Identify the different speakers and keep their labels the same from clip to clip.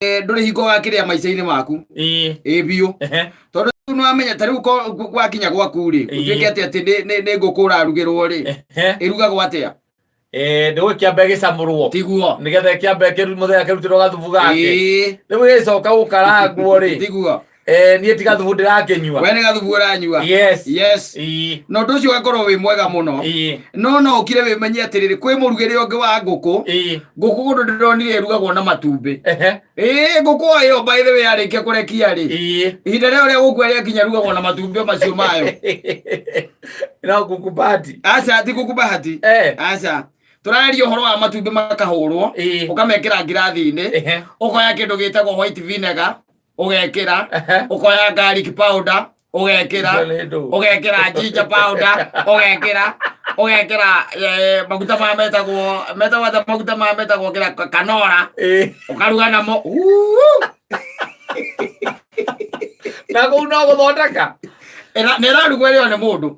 Speaker 1: Ndũrĩ hingo ũgakĩrĩa maica-inĩ maku. Ĩ biũ. Tondũ rĩu nĩwamenya ta rĩu gwakinya gwaku rĩ, gũtuĩke atĩ atĩ nĩ ngũkũ ũrarugĩrwo rĩ, ĩrugagwo atĩa?
Speaker 2: Ndĩgũkĩamba ĩgĩcamũrwo.
Speaker 1: Tiguo?
Speaker 2: Nĩgetha ĩkĩambe mũthenya kĩrutĩrwo gathubu gake. Rĩu ĩgĩcoka gũkarangwo rĩ.
Speaker 1: Tiguo?
Speaker 2: Niĩ ti gathubu ndĩrakĩnyua.
Speaker 1: We nĩ gathubu ũranyua.
Speaker 2: Yes.
Speaker 1: Yes. Na ũndũ ũcio ũgakorwo wĩ mwega mũno. No no ũkire wĩmenye atĩrĩrĩ, kwĩ mũrugĩre ũngĩ wa ngũkũ. Ngũkũ kũndũ ndĩronire ĩrugagwo na matumbĩ. Ĩĩ, ngũkũ o ĩyo by the way yarĩkia kũrekia rĩ, ihinda rĩao rĩa gũkua rĩakinya rugagwo na matumbĩ o macio mayo.
Speaker 2: No ngũkũ bahati.
Speaker 1: Aca, ti ngũkũ bahati. Aca, tũraria ũhoro wa matumbĩ makahũrwo, ũkamekĩra ngirathi-inĩ, ũkoya kĩndũ gĩtagwo white vinegar ũgekĩra, ũkoya garlic powder ũgekĩra,
Speaker 2: Icio nĩ ndũ.
Speaker 1: Ũgekĩra ginger powder ũgekĩra, ũgekĩra maguta ma metagwo atĩa, maguta ma metagwo kĩra kanora, ũkaruga namo. Uu!
Speaker 2: Na kũu no gũthondeka.
Speaker 1: Nĩ ĩrarugwo ĩrĩo nĩ mũndũ.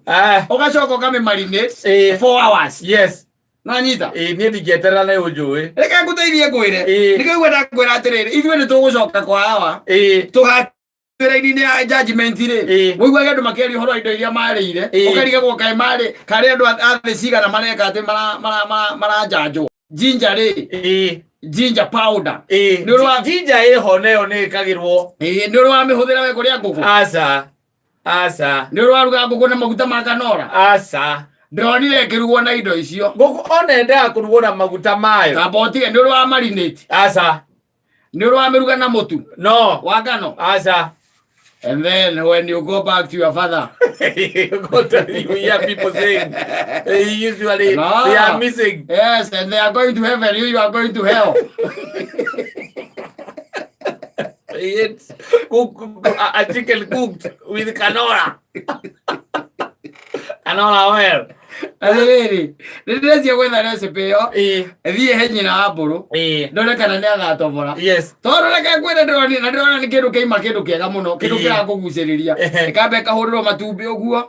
Speaker 1: Ũgacoka ũkamĩ marinate 4 hours. Nanyita.
Speaker 2: Ĩĩ, niĩ ndingĩeterera nĩ ũnjũĩ.
Speaker 1: Reke ngũteithie ngwĩre. Nĩkĩo ngwenda ngwĩra atĩrĩrĩ, ithuĩ nĩ tũgũcoka kwa awa tũgatwĩra-inĩ ya judgment rĩ, ũiguage andũ makĩaria ũhoro wa indo iria marĩire, ũkarigagwo kaĩ marĩ karĩ andũ a thĩ cigana mareka atĩ maranjanjwo ginger rĩ, ginger powder. Nĩ ũrĩ
Speaker 2: Jinja ĩho nayo nĩ ĩkagĩrwo.
Speaker 1: Ĩĩ, nĩ ũrĩ wamĩhũthĩra we kũrĩa ngũkũ?
Speaker 2: Aca, aca.
Speaker 1: Nĩ ũrĩ waruga ngũkũ na maguta ma kanora?
Speaker 2: Aca.
Speaker 1: Ndĩronire ĩkĩrugwo na indo icio.
Speaker 2: Ngũkũ ona yendaga kũrugwo na maguta mayo.
Speaker 1: Kamba ũtige, nĩ ũrĩ wa marinate?
Speaker 2: Aca.
Speaker 1: Nĩ ũrĩ wamĩruga na mũtu
Speaker 2: No.
Speaker 1: wa ngano?
Speaker 2: Aca.
Speaker 1: And then when you go back to your father,
Speaker 2: Go to, you hear people saying they usually
Speaker 1: No.
Speaker 2: they are missing.
Speaker 1: Yes, and they are going to heaven, you are going to hell.
Speaker 2: It's cook, a chicken cooked with canola oil.
Speaker 1: Atĩrĩrĩ, nĩ ndĩrecia gwetha recipe ĩyo, thiĩ he nyina wa mbũrũ, ndore kana nĩ agatobora. Tondũ reke ngwĩre, ndĩronire na ndĩrona nĩ kĩndũ kĩima, kĩndũ kĩega mũno, kĩndũ kĩrakũgucĩrĩria. Ĩkamba ĩkahũrĩrwo matumbĩ ũguo.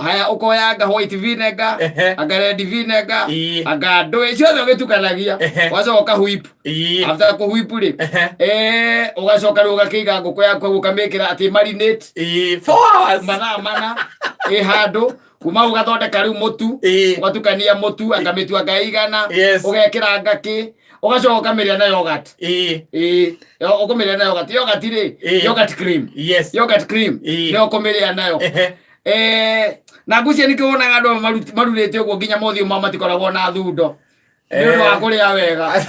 Speaker 1: Haya, ũkoya anga white vinegar, anga red vinegar, anga ndũĩ ciothe ũgĩtukanagia. Ũgacoka ũkahwip. After kũhwip rĩ, ũgacoka rĩu ũgakĩiga ngũkũ yaku hau, ũkamĩkĩra atĩ marinate
Speaker 2: 4 hours.
Speaker 1: Mathaa 4 ĩ handũ. Kuma ũgathondeka rĩu mũtu, ũgatukania mũtu, anga mĩtu anga 100, ũgekĩra ngakĩ, ũgacoka ũkamĩrĩa na yogurt. Ĩĩ, ũkũmĩrĩa na yogurt. Yogurt rĩ, yogurt cream. Yogurt cream nĩyo ũkũmĩrĩa nayo. Na ngucia nĩkĩo wonaga andũ amwe marurĩte ũguo nginya mothiũ mao matikoragwo na thundo nĩ ũndũ wa kũrĩa wega.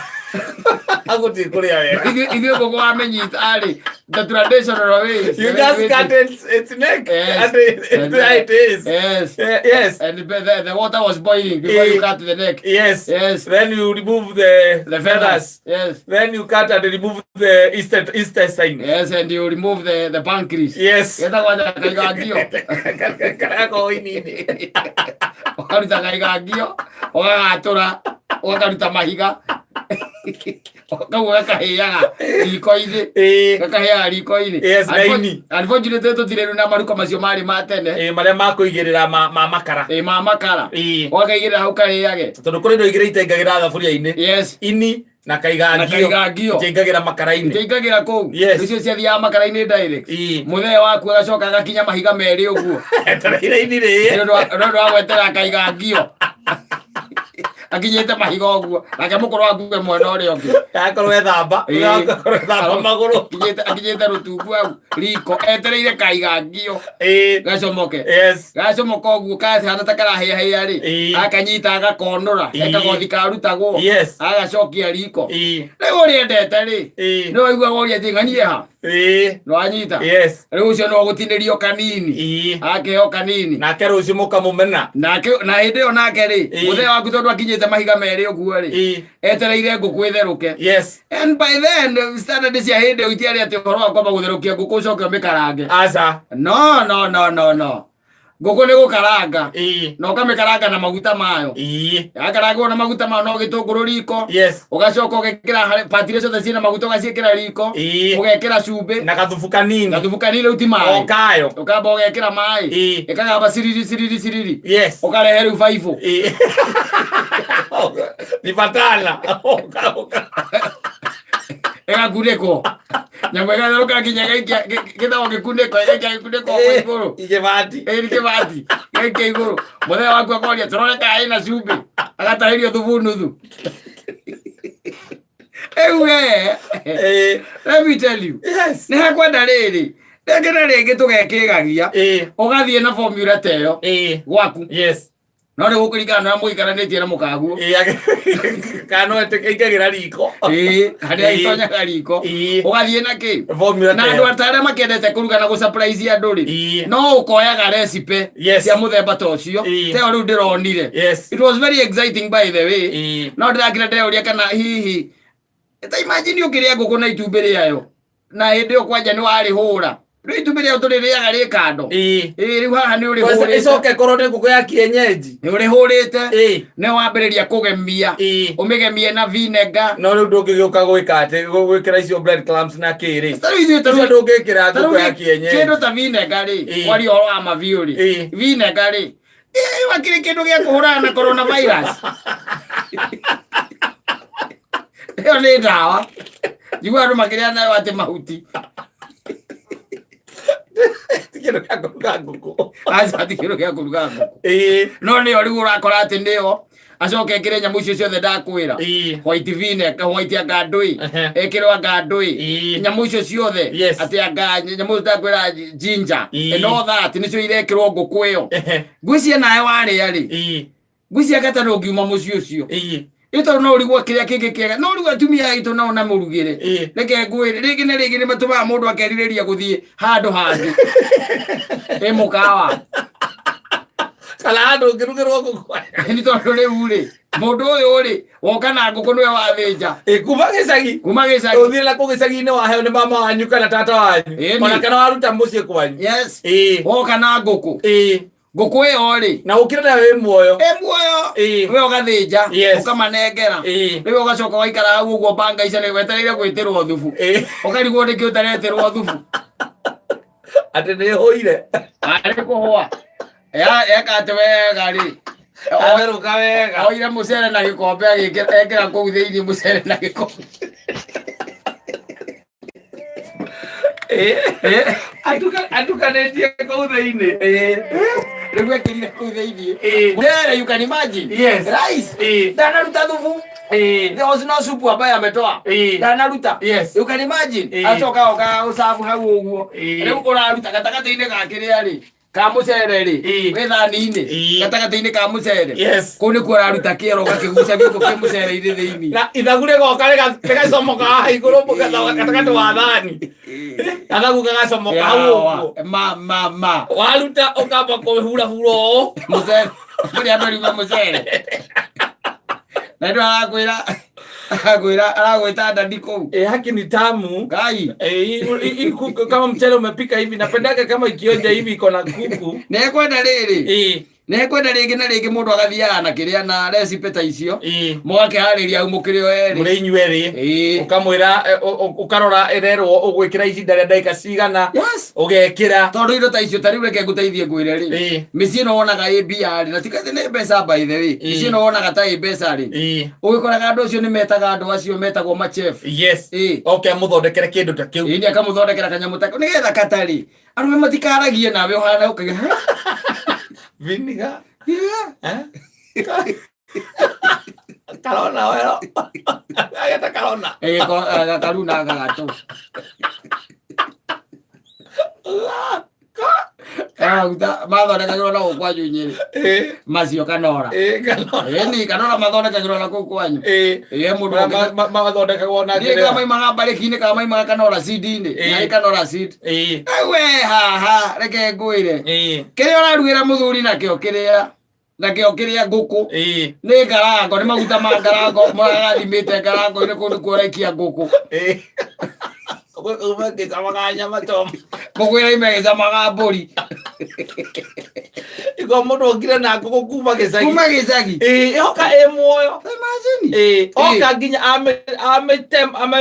Speaker 2: Agũthiĩ kũrĩa wega.
Speaker 1: Ithuĩ ngũkũ wamĩnyita rĩ, the traditional ways,
Speaker 2: You just cut its neck and there it is. Yes.
Speaker 1: And the water was boiling before you cut the neck.
Speaker 2: Then you remove the
Speaker 1: The feathers. Yes.
Speaker 2: Then you cut and remove the intestine.
Speaker 1: Yes, and you remove the pancreas. Getagwo atĩa kaigangio?
Speaker 2: Karako ini-inĩ.
Speaker 1: Ũkaruta kaigangio, ũgagatũra, ũgakaruta mahiga. Kau gakahĩaga riko-inĩ. Gakahĩaga riko-inĩ.
Speaker 2: Yes, na ini.
Speaker 1: Unfortunately tũtirĩ rĩu na maruko macio marĩ ma tene.
Speaker 2: Ĩĩ, marĩa ma kũigĩrĩra ma makara.
Speaker 1: Ĩĩ, ma makara. Ũgakaigĩrĩra hau karĩage.
Speaker 2: Tondũ kũrĩ indo igĩrĩ itaingagĩra thaburia-inĩ. Ini na
Speaker 1: Na
Speaker 2: kaigangio.
Speaker 1: Kaigangio.
Speaker 2: Itaingagĩra makara-inĩ.
Speaker 1: Itaingagĩra kũu. Icio ciathiaga makara-inĩ direct. Mũthee waku agacoka agakinya mahiga merĩ ũguo.
Speaker 2: Etereire ini rĩĩ.
Speaker 1: Nĩ ũndũ wa gwetera kaigangio. Akinyĩte mahiga ũguo. Nake mũkũrũ waku e mwena ũrĩa ũngĩ.
Speaker 2: Akorwo ethamba. Akorwo ethamba magũrũ.
Speaker 1: Akinyĩte rũtungu hau riko etereire kaigangio gacomoke. Gacomoka ũguo kahana ta karahĩahĩa rĩ, akanyita agakonũra, kagothi karutagwo, agacokia riko. Rĩu ũrĩa endete rĩ, nĩ waiguaga ũrĩa atĩ ng'anie ha. Nĩwanyita?
Speaker 2: Yes.
Speaker 1: Rĩu ũcio no gũtinĩrio kanini, akĩheo kanini.
Speaker 2: Nake rũciũ mũkamũmena.
Speaker 1: Nake na hĩndĩ ĩyo nake rĩ, mũthee waku tondũ akinyĩte mahiga merĩ ũguo rĩ, etereire ngũkũ ĩtherũke. And by then standard cia hĩndĩ ĩyo itiarĩ atĩ ũhoro wa kwamba gũtherũkia ngũkũ ũcoke ũmĩkarange.
Speaker 2: Aca.
Speaker 1: No, no, no, no, no, ngũkũ nĩ gũkaranga, na ũkamĩkaranga na maguta mayo. Yakarangwo na maguta mayo no gĩtũngũrũ riko, ũgacoka ũgekĩra part iria ciothe ciĩna maguta ũgaciĩkĩra riko, ũgekĩra cumbĩ.
Speaker 2: Na gathubu kanini.
Speaker 1: Gathubu kanini rĩu ti
Speaker 2: O
Speaker 1: maĩ.
Speaker 2: Kayo.
Speaker 1: Ũkamba ũgekĩra maĩ, ĩkagamba ciriri ciriri ciriri, ũkarehe rĩu baibũ.
Speaker 2: Ni patana. Oka, oka.
Speaker 1: Ĩgakunĩkwo. Nyamũ ĩgatherũka nginya ĩgaikia gĩthagwo gĩkunĩko, ĩgaikia gĩkunĩko kwa igũrũ.
Speaker 2: Igĩbati.
Speaker 1: Ĩĩ nĩ kĩbati. Gĩgaikia igũrũ. Mũthee waku akoria tũrore kana ĩna cumbĩ. Agatahĩrio thubu nuthu. Rĩu we, let me tell you.
Speaker 2: Yes.
Speaker 1: Nĩ hekwenda rĩrĩ. Rĩngĩ na rĩngĩ tũgekĩgagia. Ũgathiĩ na formula ta ĩyo gwaku.
Speaker 2: Yes.
Speaker 1: No nĩ gũkũringana na ũrĩa mũikaranĩtie na mũkaguo.
Speaker 2: Kana no ĩtĩkĩingagĩra riko.
Speaker 1: Ĩĩ, harĩa itonyaga riko. Ũgathiĩ na kĩ?
Speaker 2: Formula
Speaker 1: Na
Speaker 2: ta
Speaker 1: andũ
Speaker 2: ĩyo.
Speaker 1: ata arĩa makĩendete kũruga na gũ-surprise andũ rĩ, no ũkoyaga recipe cia mũthemba ta ũcio. Ta ĩyo rĩu ndĩronire. It was very exciting, by the way. No ndĩrakira ndĩreuria kana hihi ta imagine ũkĩrĩa ngũkũ na itumbĩ rĩayo na hĩndĩ ĩyo kwanja nĩ warĩhũra. Rĩu itumbĩ rĩayo tũrĩrĩaga rĩ kando. Ĩĩ, rĩu haha nĩ ũrĩhũrĩte.
Speaker 2: Ĩcoke ĩkorwo nĩ ngũkũ ya kienyeji.
Speaker 1: Nĩ ũrĩhũrĩte. Nĩ wambĩrĩria kũgemia. Ũmĩgemie na vinegar.
Speaker 2: No rĩu ndũngĩgĩũka gwĩka atĩ gwĩkĩra icio bread crumbs na kĩrĩ.
Speaker 1: Ta rĩu ithuĩ ta
Speaker 2: Icio
Speaker 1: rĩu
Speaker 2: ndũngĩkĩra
Speaker 1: ta rĩu
Speaker 2: ngũkũ ya kienyeji.
Speaker 1: Kĩndũ ta vinegar rĩ, kwaria ũhoro wa mabiũ rĩ, vinegar rĩ, wakĩrĩ kĩndũ gĩa kũhũrana na coronavirus. Ĩyo nĩ ndawa. Njiguaga andũ makĩrĩa nayo atĩ mahuti.
Speaker 2: Ti kĩndũ gĩa kũruga ngũkũ.
Speaker 1: Aca, ti kĩndũ gĩa kũruga ngũkũ. No nĩyo rĩu ũrakora atĩ nĩyo acoke ekĩre nyamũ icio ciothe ndakwĩra. White vinegar, white anga ndũĩ. Ekĩrwo anga ndũĩ. Nyamũ icio ciothe. Atĩ anga nyamũ icio ndakwĩra ginger. And all that nĩcio irekĩrwo ngũkũ ĩyo. Ngwĩciria nawe warĩa rĩ. Ngwĩciria gata ndũngiuma mũciĩ ũcio. Ĩ tondũ no ũrigwo kĩrĩa kĩngĩ kĩega. No rĩu atumia aitũ nao na mũrugĩre. Reke ngwĩre rĩngĩ na rĩngĩ nĩ matũmaga mũndũ akerirĩria gũthiĩ handũ hangĩ. Ĩ mũkawa.
Speaker 2: Kana handũ ũngĩrugĩrwo ngũkũ.
Speaker 1: Nĩ tondũ rĩu rĩ mũndũ ũyũ rĩ woka na ngũkũ nĩwe wathĩnja.
Speaker 2: Ĩ kuma gĩcagi.
Speaker 1: Kuma gĩcagi.
Speaker 2: Ũthiĩ na kũ gĩcagi-inĩ waheo nĩ mama wanyu kana tata wanyu. Ona kana waruta mũciĩ kwanyu.
Speaker 1: Yes. Woka na ngũkũ. Ngũkũ ĩyo rĩ.
Speaker 2: Na ũkĩra nayo ĩ muoyo.
Speaker 1: Ĩ muoyo. We ũgathĩnja. Ũkamanengera. Rĩu ũgacoka waikara hau ũguo banga icio nĩ wetereire gwĩtĩrwo thubu. Ũkarigwo nĩkĩ ũtaretĩrwo thubu.
Speaker 2: Atĩ nĩ ĩhũire.
Speaker 1: Arĩ kũhũa. Eka atĩ wega rĩ.
Speaker 2: Atherũka wega.
Speaker 1: Oire mũcere na gĩkombe agĩkĩra ekĩra kũu thĩinĩ mũcere na gĩkombe.
Speaker 2: Atukanĩtie kũu thĩinĩ.
Speaker 1: Rĩu ekĩrire kũu thĩinĩ. Mũcere, you can imagine.
Speaker 2: Yes.
Speaker 1: Rice. Ndanaruta thubu. There was no soup ambaye ametoa. Ndanaruta.
Speaker 2: Yes.
Speaker 1: You can imagine. Acoka oka ũcabu hau ũguo. Rĩu ũraruta gatagatĩ-inĩ ga kĩrĩa rĩ. Ka mũcere rĩ. Wĩ thani-inĩ. Gatagatĩ-inĩ ka mũcere.
Speaker 2: Yes.
Speaker 1: Kũu nĩkuo ũraruta kĩero ũgakĩguca gĩko kĩ mũcere-inĩ thĩinĩ.
Speaker 2: Na ithagu rĩgoka rĩgacomoka haha igũrũ gatagatĩ wa thani. Gathagu gagacomoka hau ũguo.
Speaker 1: Ma ma ma.
Speaker 2: Waruta ũkamba kũhurahura ũũ.
Speaker 1: Mũcere. Kũrĩa andũ riuma mũcere. Na ndio arakwĩra arakwĩra aragwĩta ndadi kũu.
Speaker 2: Haki ni tamu.
Speaker 1: Ngai.
Speaker 2: Hii kama mchele umepika hivi napendaga kama ikionja hivi iko na kuku.
Speaker 1: Nĩekwenda rĩrĩ. Nĩekwenda rĩngĩ na rĩngĩ mũndũ agathiaga na kĩrĩa na recipe ta icio. Mũgakĩharĩria hau mũkĩrĩ o erĩ.
Speaker 2: Mũrĩ inyuĩ erĩ. Ũkamwĩra ũkarora ĩrerwo ũgwĩkĩra ihinda rĩa ndagĩka cigana.
Speaker 1: Yes.
Speaker 2: Ũgekĩra.
Speaker 1: Tondũ indo ta icio ta rĩu reke ngũteithie ngwĩre rĩ. Mĩciĩ ĩno wonaga ĩ mbia rĩ na ti atĩ nĩ mbeca by the way. Mĩciĩ ĩno wonaga ta ĩ mbeca rĩ. Ũgĩkoraga andũ acio nĩ metaga andũ acio metagwo ma chef.
Speaker 2: Yes. Oke amũthondekere kĩndũ ta kĩu.
Speaker 1: Ĩĩ nĩ akamũthondekera kanyamũ ta kau nĩgetha katarĩ. Arũme matikaragie nawe ũhana ũkauga.
Speaker 2: Vinegar.
Speaker 1: Yeah.
Speaker 2: Karona wero. Ageta karona.
Speaker 1: Karuna gagatũ. Maguta mathondekagĩrwo na gũkũ kwanyu Nyĩrĩ. Macio kanora.
Speaker 2: Kanora.
Speaker 1: Ĩni kanora mathondekagĩrwo na kũu kwanyu. Ĩ mũndũ
Speaker 2: Mathondekagwo na
Speaker 1: Ndiũĩ kana maimaga mbarĩki-inĩ kana maimaga kanora seed-inĩ. Nĩ kanora seed. We haha reke ngwĩre. Kĩrĩa ũrarugĩra mũthuri nakĩo kĩrĩa nakĩo kĩrĩa ngũkũ nĩ ngarango nĩ maguta ma ngarango mũragathimĩte ngarango-inĩ kũu nĩkuo ũraikia ngũkũ.
Speaker 2: Ngũkũ ĩgĩcamaga nyama choma.
Speaker 1: Ngũkũ ĩraima ĩgĩcamaga mbũri.
Speaker 2: Iko mũndũ okire na ngũkũ kuma gĩcagi.
Speaker 1: Kuma gĩcagi.
Speaker 2: Ĩhoka ĩ muoyo.
Speaker 1: Imagine.
Speaker 2: Oka nginya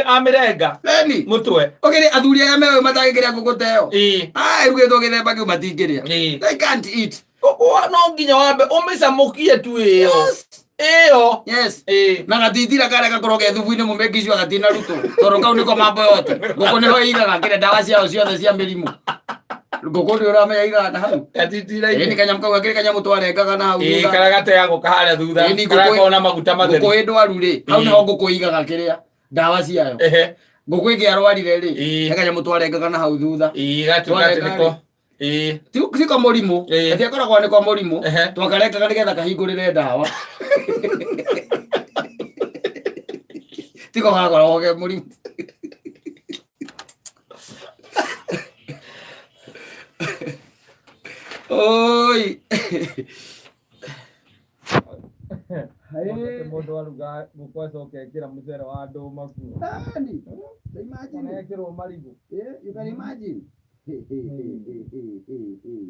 Speaker 2: amĩrenga.
Speaker 1: Beni.
Speaker 2: Mũtwe.
Speaker 1: Ũkĩrĩ athuri arĩa meũĩ matangĩkĩrĩa ngũkũ ta ĩyo. Ah, ĩrugĩtwo gĩthemba kĩu matingĩrĩa. They can't eat.
Speaker 2: Ngũkũ no nginya wambe ũmĩcamũkie tu ĩyo.
Speaker 1: Yes.
Speaker 2: Ĩyo.
Speaker 1: Yes.
Speaker 2: Ĩĩ.
Speaker 1: Na gatitira karĩa gakorwo ke thubu-inĩ mũmĩngicio gatinarutwo tondũ kau nĩko mambo yote. Ngũkũ nĩho ĩigaga kĩrĩa ndawa ciao ciothe cia mĩrimũ. Ngũkũ nĩ ũramenya igaga na hau.
Speaker 2: Gatitira.
Speaker 1: Ĩĩ nĩ kanyamũ kau gakĩrĩ kanyamũ twarengaga na hau
Speaker 2: Ĩĩ,
Speaker 1: thutha.
Speaker 2: karĩa gateagwo kaharĩa thutha.
Speaker 1: Ĩĩ, nĩ
Speaker 2: Karĩa
Speaker 1: ngũkũ-
Speaker 2: gakoragwo na maguta matheru.
Speaker 1: Ngũkũ ĩ ndwaru rĩ, hau
Speaker 2: Ĩĩ.
Speaker 1: nĩho ngũkũ ĩigaga kĩrĩa ndawa ciayo.
Speaker 2: Ehe.
Speaker 1: Ngũkũ ĩngĩarwarire rĩ,
Speaker 2: Ĩĩ.
Speaker 1: he kanyamũ twarengaga na hau thutha.
Speaker 2: Ĩĩ, gatuĩka atĩ
Speaker 1: Twarenga
Speaker 2: nĩko.
Speaker 1: rĩ.
Speaker 2: Ĩĩ.
Speaker 1: Ti ko mũrimũ,
Speaker 2: Ĩĩ.
Speaker 1: gatiakoragwo nĩko mũrimũ.
Speaker 2: Ehe.
Speaker 1: Twakarengaga nĩgetha kahingũrĩre ndawa. Tiko gakoragwo ke mũrimũ. Oi.
Speaker 2: Mũndũ aruga ngũkũ acoke ekĩra mũcere wa ndũma kuo.
Speaker 1: Nani? Imagine.
Speaker 2: Kana ekĩrwo marigũ.
Speaker 1: Yeah, you can imagine. Hey, hey, hey, hey, hey, hey.